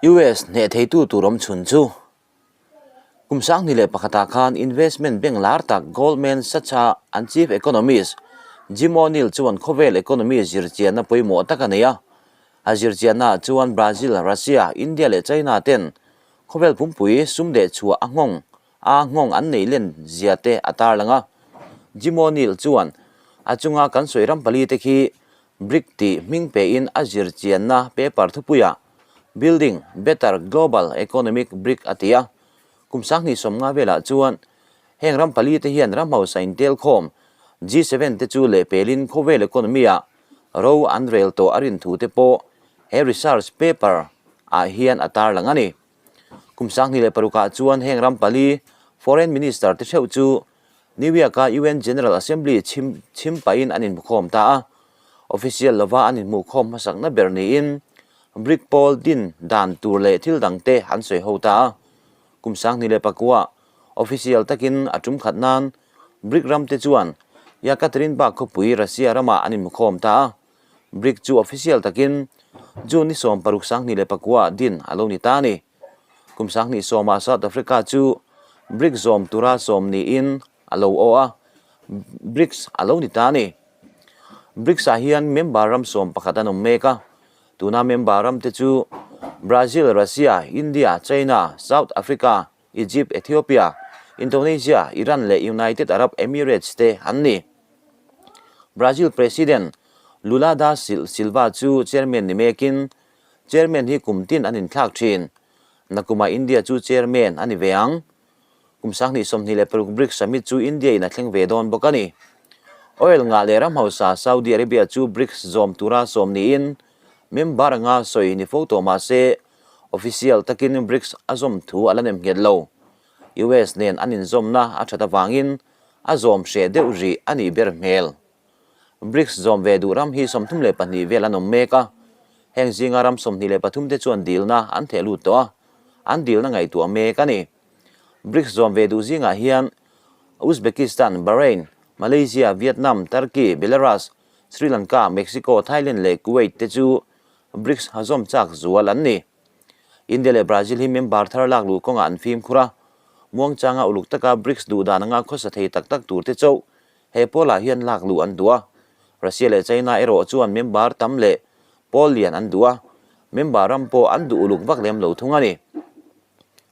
US hneh theitu tur awm chhun chu kum 2001 ah khan investment bank lar tak Goldman Sachs-a an chief economist Jim O'Neill chuan khawvel economy zirchianna pawimawh tak a nei a. A zirchiannaah chuan Brazil, Russia, India leh China ten khawvel pumpui sum deh chhuah a nghawng a nghawng an neih len zia te a tarlang a. Jim O'Neill chuan a chunga kan sawi ram pali te khi BRIC tih hming pein a zirchianna paper thupuiah Building Better Global Economic BRIC a ti a. Kum 2015 velah chuan heng ram pali te hian ram hausa intelkhawm G7 te chu lehpelin khawvel economy-ah ro an rel tawh a rin thu te pawh he research paper ah hian a tarlang a ni. Kum 2006 ah chuan heng ram pali Foreign Minister te theuh chu New York-a UN General Assembly chhim chhim pahin an inhmukhawm ta a. Official lova an inhmuhkhawm hmasakna ber niin BRIC pawl din dan tur leh thil dangte an sawi ho ta a. Kum 2009 official takin a tum khat nan BRIC ramte chuan Yekaterinburg khawpui Russia ramah an inhmukhawm ta a. BRIC chu official takin June ni 16 2009 din a lo ni ta a ni. Kum 2010 South Africa chu BRIC zawm tura sawm niin a lo aw a, BRICS a lo ni ta a ni. BRICS ah hian member ram 11 an awm mek a, tuna member ram te chu Brazil, Russia, India, China, South Africa, Egypt, Ethiopia, Indonesia, Iran leh United Arab Emirates te an ni. Brazil President Lula da Silva chu chairman ni mekin Chairman hi kum tin an inthlak thin. Nakumah India chu Chairman a ni ve ang. Kum 2026 BRICS Summit chu India in a thleng ve dawn bawk a ni. Oil ngah leh ram hausa Saudi Arabia chu BRICS zawm tura sawm niin member anga sawi ni fo tawh mah se official takin BRICS a zawm thu a la nem nghet lo. US nen an inzawmna a that avangin a zawm hreh deuh rih a nih ber hmel. BRICS zawm ve duh ram hi 32 vel an awm mek a, heng zinga ram 23 te chuan dilna an theh lut tawh a, an dilna ngaihtuah mek a ni. BRICS zawm ve duh zingah hian Uzbekistan, Bahrain, Malaysia, Vietnam, Turkey, Belarus, Sri Lanka, Mexico, Thailand leh Kuwait te chu BRICS zawm chak zual an ni. India leh Brazil hi member thar lak luh kawngah an fimkhur a, muangchanga uluk taka BRICS duh dan anga khawsa thei tak tak tur te chauh he pawlah hian lak luh an duh a. Russia leh China erawh chuan member tam leh pawl lian an duh a, member ram pawh an duh uluk vak lem lo thung a ni.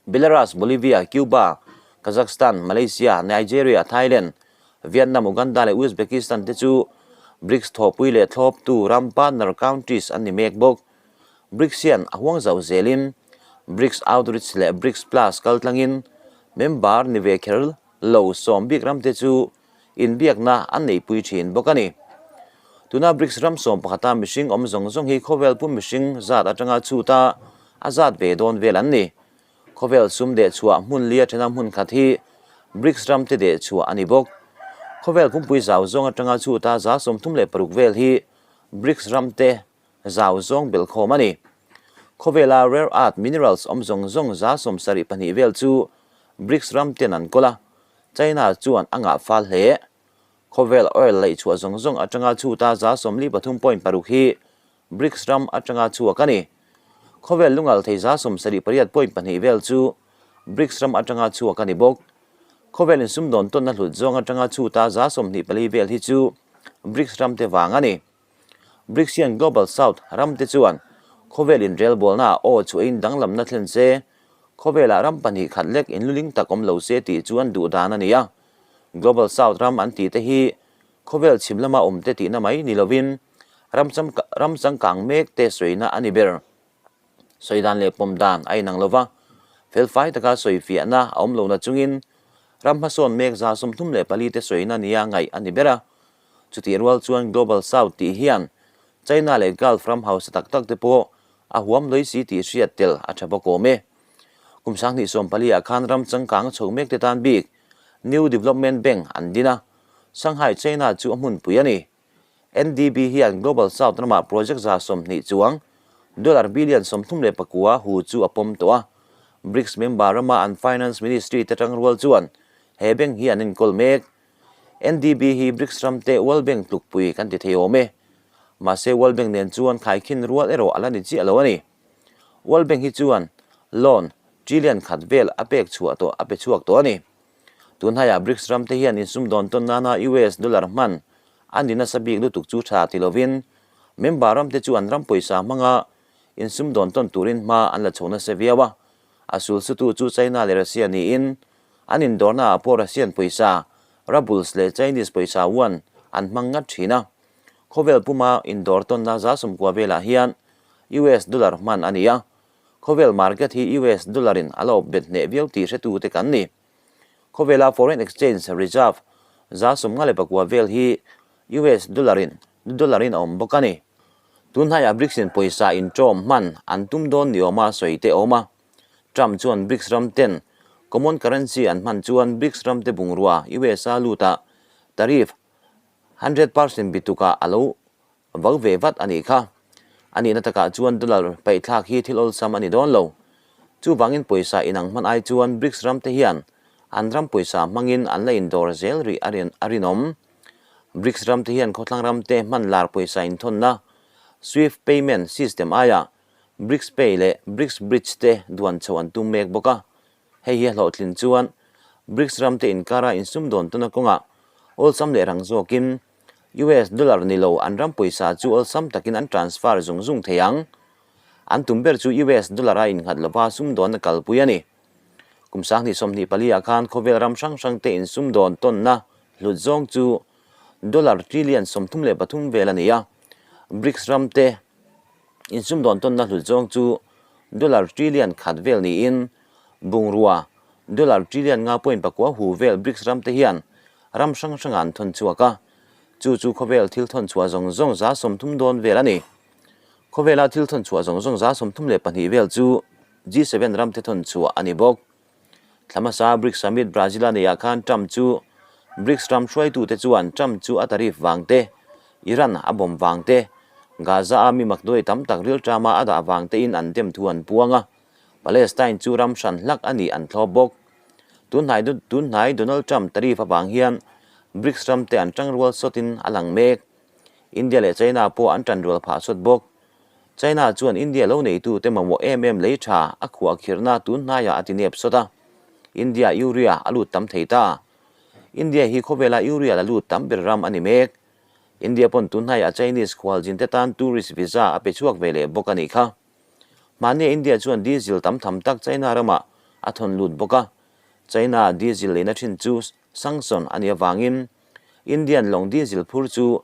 Belarus, Bolivia, Cuba, Kazakhstan, Malaysia, Nigeria, Thailand, Vietnam, Uganda leh Uzbekistan te chu BRICS thawhpui leh thlawptu ram partner countries an ni mek bawk. BRICS hian a huang zauh zelin BRICS Outreach leh BRICS Plus kaltlangin member ni ve kher lo sawm bik ram te chu inbiakna an neihpui thin bawk a ni. Tuna BRICS ram sawm pakhata mihring awm zawng zawng hi khawvel pum mihring zat atanga chhuta a zat ve dawn vel an ni. Khawvel sum deh chhuah hmun li atanga hmun khat hi BRICS ram te deh chhuah a ni bawk. Khawvel pumpui zau zawng atanga chhuta 36% vel hi BRICS ram te zau zawng belhkhawm a ni. Khawvela rare earth minerals awm zawng zawng 72% vel chu BRICS ram ten an kawl a, China chuan a ngah fal hle. Khawvel oil laih chhuah zawng zawng atanga chhuta 43.6 hi BRICS ram atanga chhuak a ni. Khawvel lungal thei 78.2 vel chu BRICS ram atanga chhuak a ni bawk. Khawvel insumdawn tawnna hlut zawng atanga chhuta 24% vel hi chu BRICS ram te vang a ni. BRICS hian Global South ram te chuan khawvel inrelbawlna ah aw chu ein danglamna thlen se, khawvelah ram pahnih khat lek inluling tak awm lo se tih chu an duh dan a ni a. Global South ram an tih te hi khawvel chhim lama awm te tihna mai ni lovin ram ram changkang mek te sawina a ni ber. Sawi dan leh pawm dan a inang lova, felfai taka sawi fiahna a awm lohna chungin ram hmasawn mek 34 te sawina nia ngaih a ni ber a. Chutih rual chuan Global South tih hian China leh Gulf ram hausa tak tak te pawh a huam lawih si tih hriat tel a tha bawk awm e. Kum 2014 ah khan ram changkang chho mek te tan bik New Development Bank an din a, Shanghai, China chu a hmunpui a ni. NDB hian Global South ramah project 20 chuang dollar billion 39 hu chu a pawm tawh a. BRICS member rama an Finance Ministry te tang rual chuan he bank hi an enkawl mek. NDB hi BRICS ram te World Bank tlukpui kan ti thei awm e. Mahse World Bank nen chuan khaikhin rual erawh a la ni chiah lo a ni. World Bank hi chuan loan trillion khat vel a pek chhuah tawh a pe chhuak tawh a ni. Tunhaiah BRICS ram te hian insumdawn tawn nana US dollar hman a ni nasa bik lutuk chu tha ti lovin member ram te chu an ram pawisa hmanga insumdawn tawn turin hma an la chho nasa viau a. A sulsutu chu China leh Russia niin an indawrnaah pawh Russian pawisa rubles leh Chinese pawisa yuan an hmang ngat thin a. Khawvel puma indawr tawnna 90% velah hian US dollar hman a ni a, khawvel market hi US dollar in a la awp bet hneh viau tih hretute kan ni. Khawvela foreign exchange reserve 59% vel hi US dollar in dollar in a awm bawk a ni. Tunhnaiah BRICS in pawisa inṭawm hman an tum dawn ni awma sawi te a awm a. Trump chuan BRICS ram ten common currency an hman chuan BRICS ram te bungrua USA lutah tariff 100% bitukah a lo vau ve vat a nih kha. A nihna takah chuan dollar paihthlak hi thil awlsam a ni dawn lo. Chuvangin pawisa inang hman ai chuan BRICS ram te hian an ram pawisa hmangin an la indawr zel rih a rinawm. BRICS ram te hian khawthlang ram te hman lar pawisa inthawnna Swift payment system aiah BRICS Pay leh BRICS Bridge te duan chhoh an tum mek bawk a. Hei hi a hlawhtlin chuan BRICS ram te inkara insumdawn tuna kawngah awlsam leh rang zawkin US dollar ni lo an ram pawisa chu awlsam takin an transfer zung zung thei ang. An tum ber chu US dollar a innghat lova sumdawnna kalpui a ni. Kum 2024 ah khan khawvel ram hrang hrang te insumdawn tawnna hlut zawng chu dollar trillion 33 vel a ni a. BRICS ram te insumdawn tawnna hlut zawng chu dollar trillion khat vel niin bungrua dollar trillion nga point pakua hu vel BRICS ram te hian ram hrang hrangah an thawn chhuak a, chu chu khawvel thil thawn chhuah zawng zawng 30% dawn vel a ni. Khawvela thil thawn chhuah zawng zawng 32% vel chu G7 ram te thawn chhuah a ni bawk. Thla hmasa BRICS Summit Brazil a neihah khan Trump chu BRICS ram hruaitute chuan Trump chu a tariff vang te, Iran a bomb vang te, Gaza a mi makduai tam tak rilṭama a dah vang tein an dem thu an puang a, Palestine chu ram hran hlak a nih an thlawp bawk. Tunhnai tunhnai Donald Trump tariff avang hian BRICS ram te an ṭangrual sawtin a lang mek. India leh China pawh an ṭanrual phah sawt bawk. China chuan India lo neitu te mamawh em em lei tha a khuah khirhna tun hnaiah a ti nep sawt a, India urea a lut tam thei ta. India hi khawvela urea la lut tam ber ram a ni mek. India pawn tun hnaiah Chinese khualzin te tan tourist visa a pe chhuak ve leh bawk a nih kha. Mahnia India chuan diesel tam tham tak China ramah a thawn lut bawk a, China diesel leina thin chu sanction a nih avangin Indian lawng diesel phur chu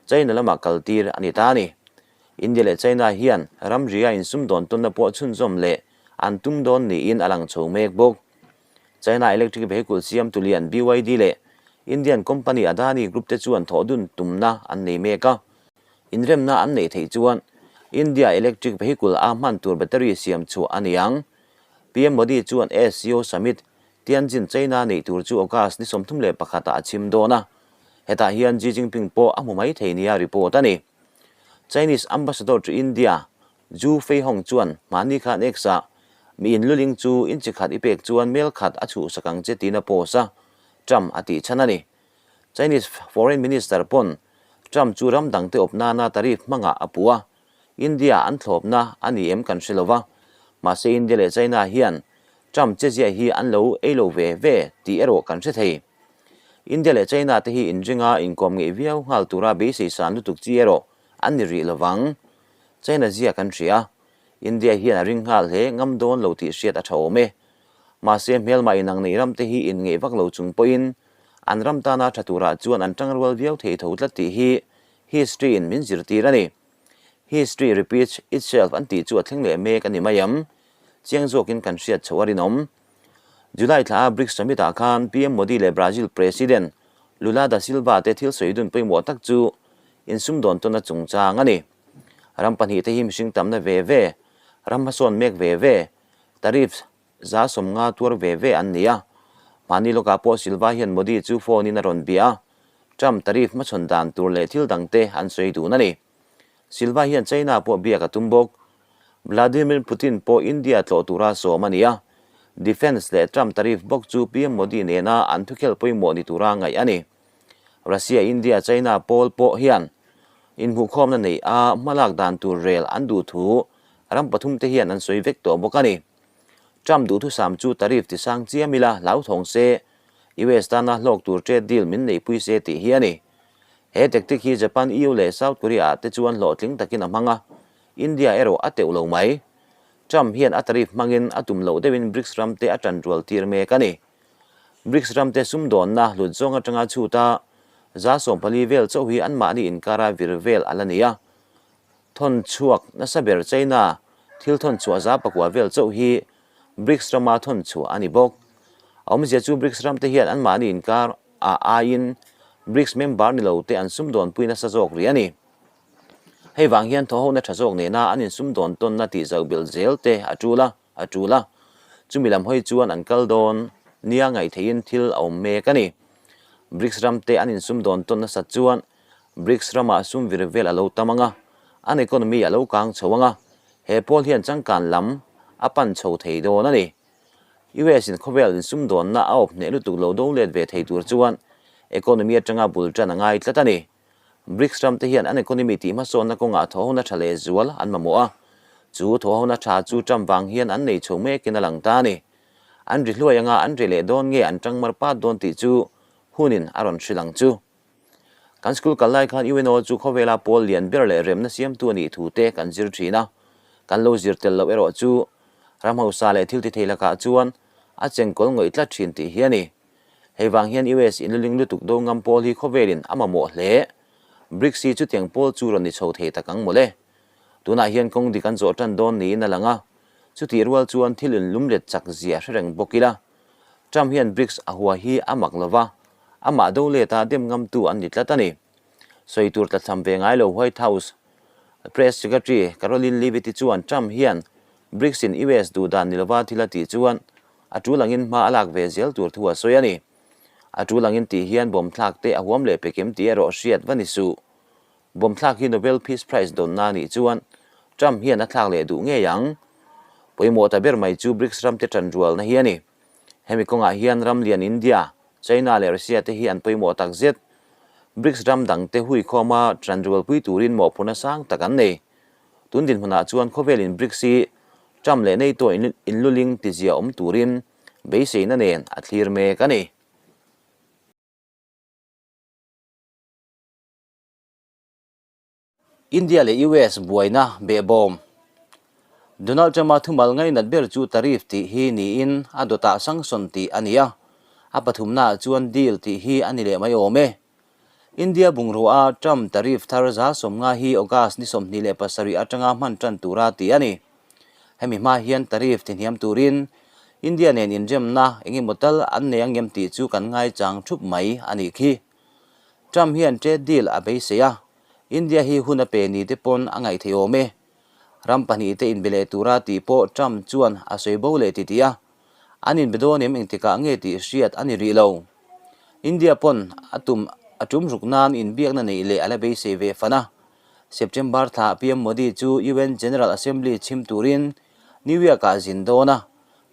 China lamah kaltir a ni ta a ni. India leh China hian ramria insumdawn tawnna pawh chhunzawm leh an tum dawn niin a lang chho mek bawk. China electric vehicle siamtu lian BYD leh Indian company Adani Group te chuan thawhdun tumna an nei mek a. Inremna an neih theih chuan India electric vehicle a hman tur battery siam chhuah a ni ang. PM Modi chuan SCO Summit Tianjin China neih tur chu August ni 31 ah a chhim dawn a, hetah hian Xi Jinping pawh a hmu mai thei nia report a ni. Chinese Ambassador to India Zhu Feihong chuan mahni khan X-ah mi inluling chu inchi khat i pek chuan mel khat a chhuhsak ang che tiin a post a, Trump a tih chhan a ni. Chinese Foreign Minister pawn Trump chu ram dangte awp nana tariff hmangah a puh a, India an thlawpna a ni em kan hre lo va, mahse India leh China hian Trump chezia hi an lo ei lo ve ve tih erawh kan hre thei. India leh China te hi inringa inkawm ngeih viau nghal tura beisei san lutuk chi erawh an ni rih lovang. China zia kan hria. India hian a ring nghal hle ngam dawn lo tih hriat a tha awm e. Mahse hmelmah inang nei ram te hi inngeih vak lo chung pawhin an ram tana tha turah chuan an tangrual viau thei tho tlat tih hi history in min zirtir a ni. History repeats itself an tih chu a thleng leh mek a ni mai ang. Chiang zawkin kan hriat chhoh a rinawm. July thla a BRICS Summit ah khan PM Modi leh Brazil President Lula da Silva te thil sawi dun pawimawh tak chu insumdawn tawn a chungchang a ni. Ram pahnih te hi mihring tamna ve ve, ram hmasawn mek ve ve, tariffs 50% tuar ve ve an ni a. Mahni lawkah pawh Silva hian Modi chu phone in a rawn bia a, Trump tariff hmachhawn dan tur leh thil dangte an sawi dun a ni. Silva hian China pawh biak a tum bawk. Vladimir Putin pawh India tlawh tura sawm a ni a, Defence leh Trump tariff bawk chu PM Modi nena an thukhel pawimawh ni tura ngaih a ni. Russia, India, China pawl pawh hian inhmuhkhawmna neih a hmalak dan tur rel an duh thu. ram pathumte hian an sawi vek tawh bawk a ni. Trump duhthusam chu tariff tisang chiam ila hlauthawng se, US tana hlawk tur trade deal min neihpui se tih hi a ni. He tactic hi Japan, EU leh South Korea ah te chuan hlawhtling takin a hmang a, India erawh a teuh lo mai. Trump hian a tariff hmangin a tum loh deuhin BRICS ram te a tanrual tir mek a ni. BRICS ram te sumdawnna hlut zawng atanga chhut a, 14% vel chauh hi anmahni inkara vir vel a la ni a. Thawn chhuak nasa ber China thil thawn chhuah 9% vel chauh hi BRICS rama thawn chhuah a ni bawk. A awmzia chu BRICS ram te hian anmahni inkar ah aiin BRICS member ni lo te an sumdawnpui nasa zawk rih a ni. Hei vang hian thawhona tha zawk nena an insumdawn tawnna tih zauh belh zel te a tul a, a tul a. Chumi lam hawi chuan an kal dawn nia ngaihtheihin thil a awm mek a ni. BRICS ram te an insumdawn tawn nasat chuan BRICS ramah sum vir vel a lo tam ang a, an economy a lo kang chho ang a, he pawl hian changkan lam a pan chho thei dawn a ni. US in khawvel insumdawnna a awp hneh lutuk lo do let ve thei tur chuan economy atanga bul tan a ngai tlat a ni. BRICS ram te hian an economy tih hmasawnna kawngah thawhona tha leh zual an mamawh a, chu thawhona tha chu Trump vang hian an nei chho mekin a lang ta a ni. An ri hluai anga an ri leh dawn nge an tangmar pat dawn tih chu hunin a rawn hrilh ang chu. Kan school kal lai khan UNO chu khawvela pawl lian ber leh remna siamtu a nih thu te kan zir thin a, kan lo zir tel loh erawh chu ram hausa leh thil ti thei lakah chuan a chengkawl ngawih tlat thin tih hi a ni. Hei vang hian US inluling lutuk do ngam pawl hi khawvelin a mamawh hle. BRICS hi chutiang pawl chu rawn ni chho thei tak ang mawle. Tunah hian kawng dik an zawh tan dawn niin a lang a, chutih rual chuan thil inlum let chak zia hre reng bawk ila. Trump hian BRICS a hua hi a mak lova, amah do leta dem ngamtu an ni tlat a ni. Sawi tur tlathlam ve ngai lo White House Press Secretary Karoline Leavitt-i chuan Trump hian BRICS in US duh dan ni lova thil a tih chuan A tul angin hma a lak ve zel tur thu a sawi a ni. A tul angin tih hian bomb thlak te a huam leh pekim tih erawh hriat va ni suh. Bomb thlak hi Nobel Peace Prize dawnna a nih chuan Trump hian a thlak leh duh ngei ang. Pawimawh ta ber mai chu BRICS ram te tanrualna hi a ni. Hemi kawngah hian ram lian India, China leh Russia te hi an pawimawh tak zet. BRICS ram dang te huikhawma tanrualpui turin mawhphurhna sang tak an nei. Tun dinhmunah chuan khawvelin BRICS hi Trump leh NATO inluling tizia awm turin beiseina nen a thlir mek a ni. India leh US buaina behbawm. Donald Trump-a thumal ngainat ber chu tariff tih hi niin a dawtah sanction tih a ni a, a pathumnaah chuan deal tih hi a ni leh mai awm e. India bungrua a Trump tariff thar 50% hi August ni 27 atanga hman tan tura tih a ni. Hemi hma hian tariff tihniam turin India nen inremna eng emaw tal an nei ang em tih chu kan ngaichang thup mai a nih khi. Trump hian trade deal a beisei a, India hi hun a pe ni te pawn a ngaihtheih awm e. Ram pahnihte inbe leh tura tih pawh Trump chuan a sawi bo leh titih a. An inbe dawn em engtikah nge tih hriat a ni rih lo. India pawn a tum a tum ruk nan inbiakna neih leh a la beisei ve fan a. September thla PM Modi chu UN General Assembly chhim turin New York-ah zin dawn a,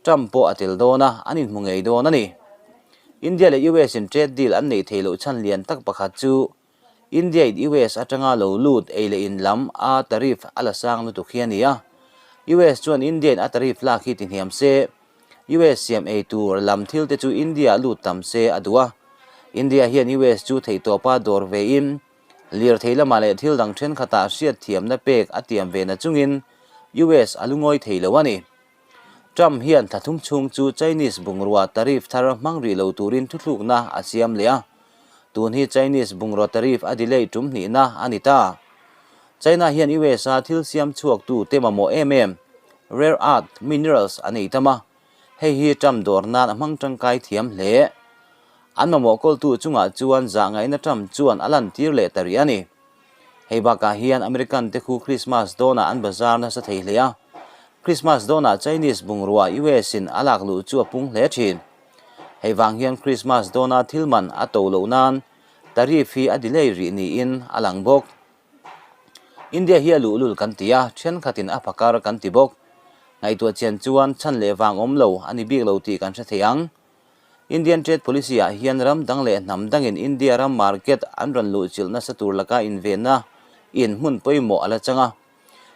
Trump pawh a tel dawn a, an inhmu ngei dawn a ni. India leh US in trade deal an neih theih loh chhan lian tak pakhat chu India in US atanga lo lut ei leh in lam a tariff a la sang lutuk hi a ni a. US chuan India in a tariff lak hi tihniam se, US siam ei tur lam thil te chu India ah lut tam se a duh a. India hian US chu theihtawpa dawr ve in, lirthei lamah leh thil dang thenkhatah hriatthiamna pek a tiam ve na chungin US a lungawi thei lo a ni. Trump hian thla thum chhung chu Chinese bungrua tariff thar hmang rih lo turin thuthlukna a siam leh a. Tun hi Chinese bungrua tariff a delay tum hnihna a ni ta. China hian US a thil siam chhuaktu te mamawh em em, rare earth minerals a nei tam a, hei hi Trump dawr nan a hmang tangkai thiam hle. An mamawh kawltu chungah chuan zahngaihna Trump chuan a lantir leh ta rih a ni. Hei bakah hian American te khu Christmas dawnah an bazar nasa thei hle a. Christmas dawnah Chinese bungrua US in a lak luh chu a pung hle thin. Hei vang hian Christmas dawna thil man a to loh nan tariff hi a delay rih niin a lang bawk. India hi a luhlul kan ti a, thenkhatin a phakar kan ti bawk. Ngaihtuah chian chuan chhan leh vang awm lo a ni bik lo tih kan hre thei ang. Indian Trade Policy ah hian ram dang leh hnam dangin India ram market an rawn luhchilh nasa tur laka invenna in hmun pawimawh a la chang a.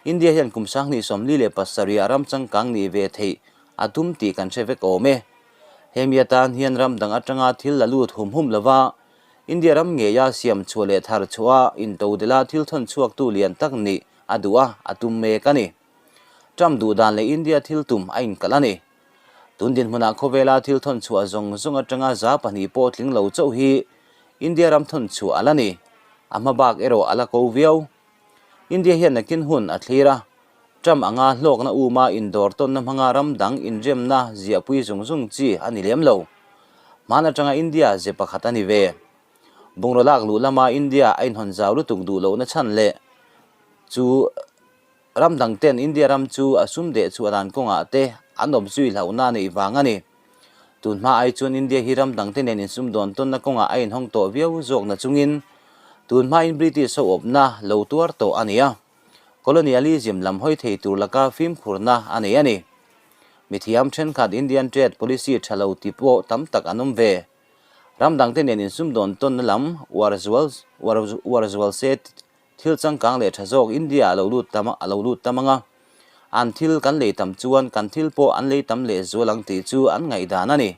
India hian kum 2047 ah ram changkang nih ve theih a tum tih kan hre vek awm e. Hemi atan hian ram dang atanga thil la lut hum hum lova India ram ngeia siam chhuah leh thar chhuah a intodelh a thil thawn chhuaktu lian tak nih a duh a, a tum mek a ni. Trump duh dan leh India thil tum a inkalh a ni. Tun dinhmunah khawvela thil thawn chhuah zawng zawng atanga 2% pawh tling lo chauh hi India ram thawn chhuah a la ni. A hma bak erawh a la ko viau. India hian nakin hun a thlir a, Trump anga hlawkna uma indawr tawnna hmanga ram dang inremna ziahpui zung zung chi a ni lem lo. Hman atanga India ze pakhat a ni ve. Bungraw lak luh lama India a inhawn zau lutuk duh lohna chhan leh chu ram dang ten India ram chu a sum deh chhuah dan kawngah te an awm zui hlauhna a neih vang a ni. Tun hma ai chuan India hi ram dangte nen insumdawn tawnna kawngah a inhawng tawh viau zawkna chungin tun hmain British ho awpna lo tuar tawh a ni a. Colonialism lam hawi thei tur laka fimkhurna a nei a ni. Mithiam thenkhat Indian trade policy tha lo ti pawh tam tak an awm ve. Ram dangte nen insumdawn tawnna lam uar zual uar zual se thil changkang leh tha zawk India a lo lut tam a lo lut tam ang a, an thil kan lei tam chuan kan thil pawh an lei tam leh zual ang tih chu an ngaihdan a ni.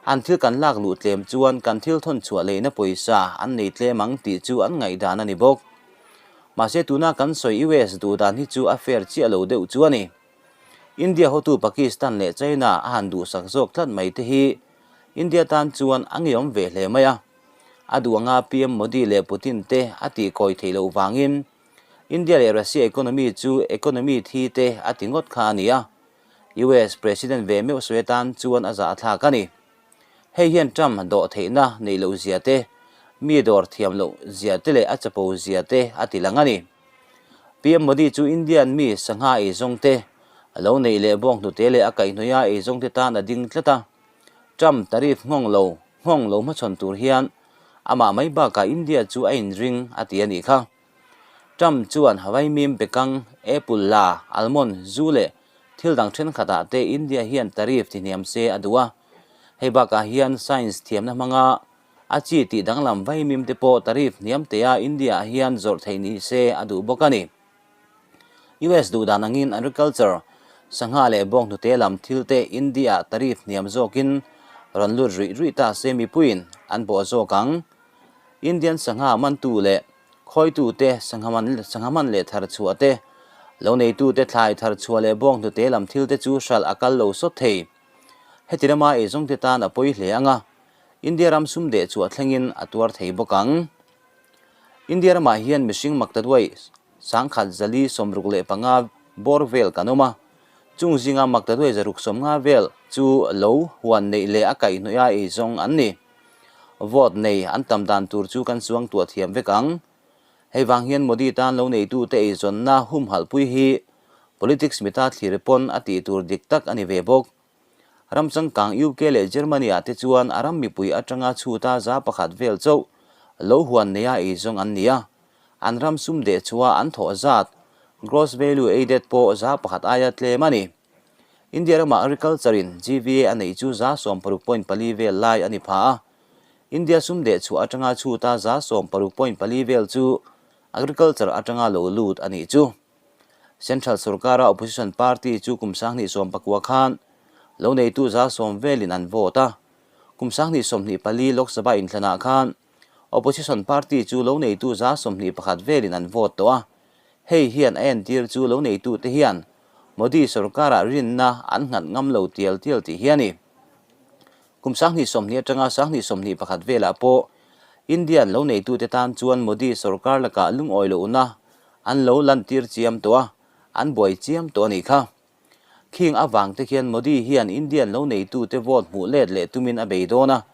An thil kan lak luh tlem chuan kan thil thawn chhuah leina pawisa an nei tlem ang tih chu an ngaihdan a ni bawk. Mahse tuna kan sawi US duh dan hi chu a fair chiah lo deuh chu a ni. India hotu Pakistan leh China a han duhsak zawk tlat mai te hi India tan chuan a ngeiawm ve hle mai a. A duh anga PM Modi leh Putin te a tih kawi theih loh vangin India leh Russia economy chu economy thi te a ti ngawt kha a ni a. US President ve meuh sawi atan chuan a zah thlak a ni. Hei hian Trump dawh theihna neih loh zia te, mi dawr thiam loh zia te leh a chapo zia te a ti lang a ni. PM Modi chu Indian mi sangha eizawng te, a lo neih leh bawng hnute leh a kaihhnawih a eizawng te tan a ding tlat a. Trump tariff nghawng lo nghawng lo hmachhawn tur hian amah mai bakah India chu a inring a ti a nih kha. Trump chuan vaimim bekang, apple la, almond, zu leh thil dang thenkhatah te India hian tariff tihniam se a duh a. Hei bakah hian science thiamna hmanga a chi tih danglam vaimim te pawh tariff hniam tea India ah hian zawrh theih ni se a duh bawk a ni. US duh dan angin agriculture, sangha leh bawnghnute lam thil te India ah tariff hniam zawkin rawn lut ruih ruih ta se mipuiin an bawh zawk ang. Indian sangha mantu leh Khawitute, sangha man sangha man leh thar chhuah te, lo neitute thlai thar chhuah leh bawng hnute lam thil te chu hralh a kal lo sawt thei. Heti rama eizawngte tan a pawi hle ang a, India ram sum deh chhuah thlengin a tuar thei bawk ang. India ramah hian mihring maktaduai 1465 bawr vel kan awm a, chung zinga maktaduai 650 vel chu lo huan neih leh a kaihhnawih a eizawng an ni. Vote nei an tam dan tur chu kan chuang tuah thiam vek ang. Hei vang hian Modi tan lo neitute eizawnna humhalhpui hi politics mita thlir pawn a tih tur dik tak a ni ve bawk. Ram changkang UK leh Germany ah te chuan a ram mipui atanga chhuta 1% vel chauh lo huan neia eizawng an ni a. An ram sum deh chhuah an thawh zat, gross value added, pawh 1% aia tlem a ni. India ramah agriculture in GVA a neih chu 16.4 vel lai a ni pha a. India sum deh chhuah atanga chhuta 16.4 vel chu agriculture atanga lo lut a nih chu. Central sorkara opposition party chu kum 2019 khan lo neitu 10% velin an vote a. Kum 2024 Lok Sabha inthlanah khan opposition party chu lo neitu 21% velin an vote tawh a. Hei hian a entir chu lo neitute hian Modi sorkarah rinna an nghat ngam lo tial tial tih hi a ni. Kum 2020 atanga 2021 velah pawh Indian lo neitute tan chuan Modi sorkar lakah lungawi lohna an lo lantir chiam tawh a, an buai chiam tawh a nih kha. Khing avang te khian Modi hian Indian lo neitute vote hmuh let leh tumin a bei dawn a.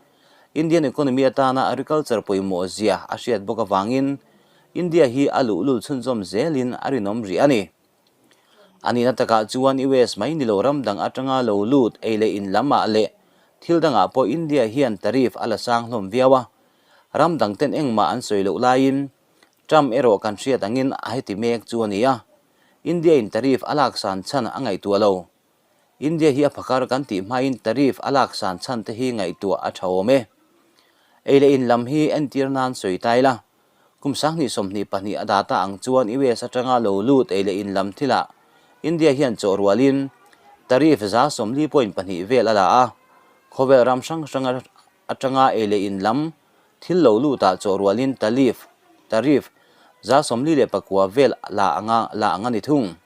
Indian economy atana agriculture pawimawh zia a hriat bawk avangin India hi a luhlul chhunzawm zelin a rinawm rih a ni. A nihna takah chuan US mai ni lo ram dang atanga lo lut ei leh in lamah leh thil dangah pawh India hian tariff a la sang hlawm viau a. Ram dang ten engmah an sawi loh laiin Trump erawh kan hriat angin a heti mek chu a ni a. India in tariff a lak san chhan a ngaihtuah lo. India hi a phakar kan tih hmain tariff a lak san chhan te hi ngaihtuah a tha awm e. Ei leh in lam hi entir nan sawi ta ila. Kum 2022 a data ang chuan US atanga lo lut ei leh in lam thilah India hian chawh rualin tariff 40.2 vel a la a, khawvel ram hrang hrang atanga ei leh in lam thil lo lutah chawh rualin talif, tariff, 49 vel la anga la ang a ni thung.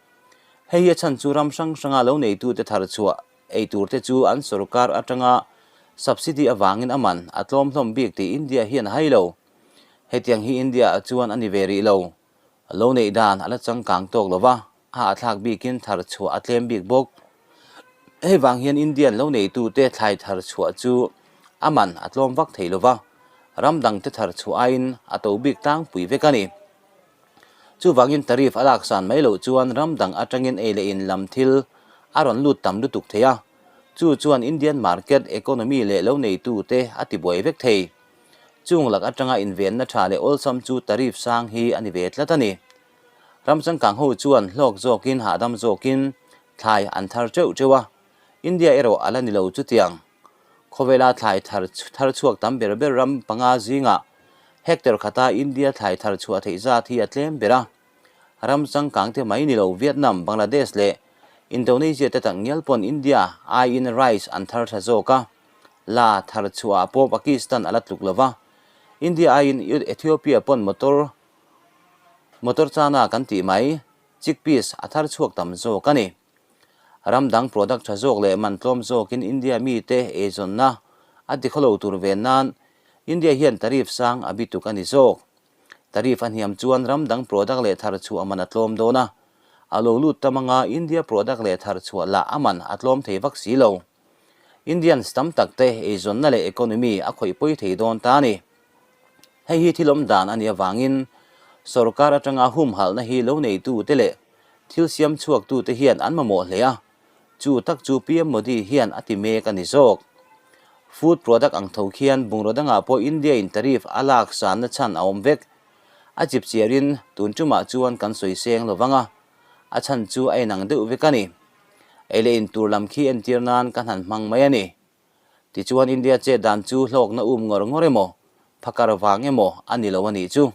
Hei hi a chhan chu ram hrang hranga lo neitute thar chhuah ei turte chu an sorkar atanga subsidy avangin a man a tlawm hlawm bik tih India hian a hai lo. Hetiang hi India ah chuan a ni ve rih lo. Lo neih dan a la changkang tawk lo va, a hahthlak bikin thar chhuah a tlem bik bawk. Hei vang hian Indian lo neitute thlai thar chhuah chu a man a tlawm vak thei lo va, ram dangte thar chhuah aiin a to bik tlangpui vek a ni. Chuvangin tariff a laksan mai loh chuan ram dang atangin ei leh in lam thil a rawn lut tam lutuk thei a, chu chuan Indian market, economy leh lo neitute a tibuai vek thei. Chung lak atanga invenna tha leh awlsam chu tariff sang hi a ni ve tlat a ni. Ram changkang ho chuan hlawk zawkin hahdam zawkin thlai an thar teuh teuh a, India erawh a la ni lo chutiang. Khawvela thlai thar thar chhuak tam ber ber ram panga zingah hectare khata India thlai thar chhuah theih zat hi a tlem ber a. Ram changkang te mai ni lo Vietnam, Bangladesh leh Indonesia te tak ngial pawn India aiin rice an thar tha zawk a. La thar chhuah ah pawh Pakistan a la tluk lo va, India aiin Ethiopia pawn motor motor chana kan tih mai, chickpeas a thar chhuak tam zawk a ni. Ram dang product tha zawk leh man tlawm zawkin India mite eizawnna a tikhawlo tur ve nan India hian tariff sang a bituk a ni zawk. Tariff a hniam chuan ram dang product leh thar chhuah man a tlawm dawn a, a lo lut tam anga India product leh thar chhuah lah a man a tlawm thei vak si lo. Indians tam tak te eizawnna leh economy a khawih pawi thei dawn ta a ni. Hei hi thil awm dan a nih avangin sorkar atanga humhalhna hi lo neitute leh thil siam chhuaktute hian an mamawh hle a, chu tak chu PM Modi hian a ti mek a ni zawk. Food product ang tho khian bungraw dangah pawh India in tariff a lak sanna chhan a awm vek. A chip chiarin tun tumah chuan kan sawi seng lo vang a, a chhan chu a inang deuh vek a ni. Ei leh in tur lam khi entir nan ka hnan hmang mai a ni. Tichuan India chet dan chu hlawkna um ngawr ngawr emaw, phakar vang emaw a ni lo a nih chu.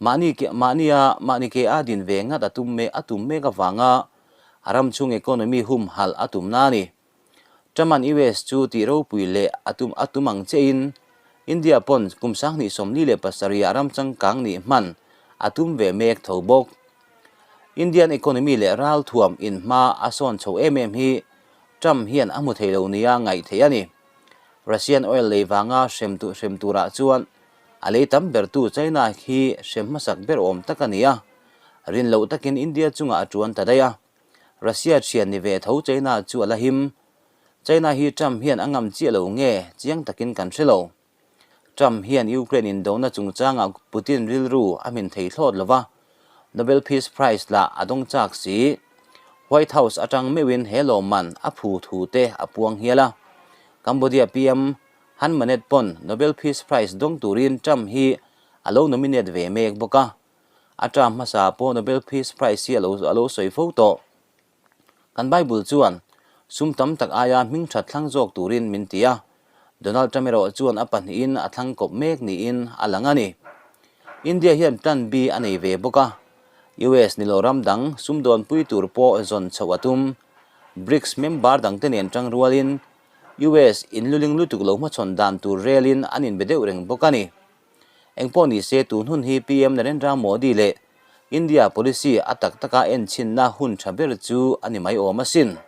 Mahni ke mahnia mahni ke a din ve ngat a tum mek a tum mek avanga a ram chhung economy humhalh a tumna a ni. Truman US chu tih ropui leh a tum a tum ang chiahin India pawn kum 2047 ah ram changkang nih hman a tum ve mek tho bawk. Indian economy leh ralthuam in hma a sawn chho em em hi Trump hian a hmu thei lo nia ngaih theih a ni. Russian oil lei vanga hrem tu hrem turah chuan a lei tam bertu China hi hrem hmasak ber awm tak a ni a, rin loh takin India chungah a tuan ta daih a. Russia thian ni ve tho China chu a la him. China hi Trump hian a ngam chiah lo nge chiang takin kan hre lo. Trump hian Ukraine indona chungchangah Putin rilru a hmin thei thlawt lo va, Nobel Peace Prize lah a dawng chak si. White House atang meuhin he lawmman a phu thu te a puang hial a. Cambodia PM Hun Manet pawn Nobel Peace Prize dawng turin Trump hi a lo nominate ve mek bawk a. A term hmasa pawh Nobel Peace Prize hi a lo sawi fo tawh. Kan Bible chuan sum tam tak aia hming that thlang zawk turin min ti a, Donald Trump erawh chuan a pahnihin a thlang kawp mek niin a lang a ni. India hian Plan B a nei ve bawk a, US ni lo ram dang sumdawnpui tur pawh zawn chhoh a tum. BRICS member dangte nen tang rualin US inluling lutuk lo hmachhawn dan tur relin an inbe deuh reng bawk a ni. Engpawh ni se tun hun hi PM Narendra Modi leh India policy a tak taka enchhinna hun tha ber chu a ni mai awm asin.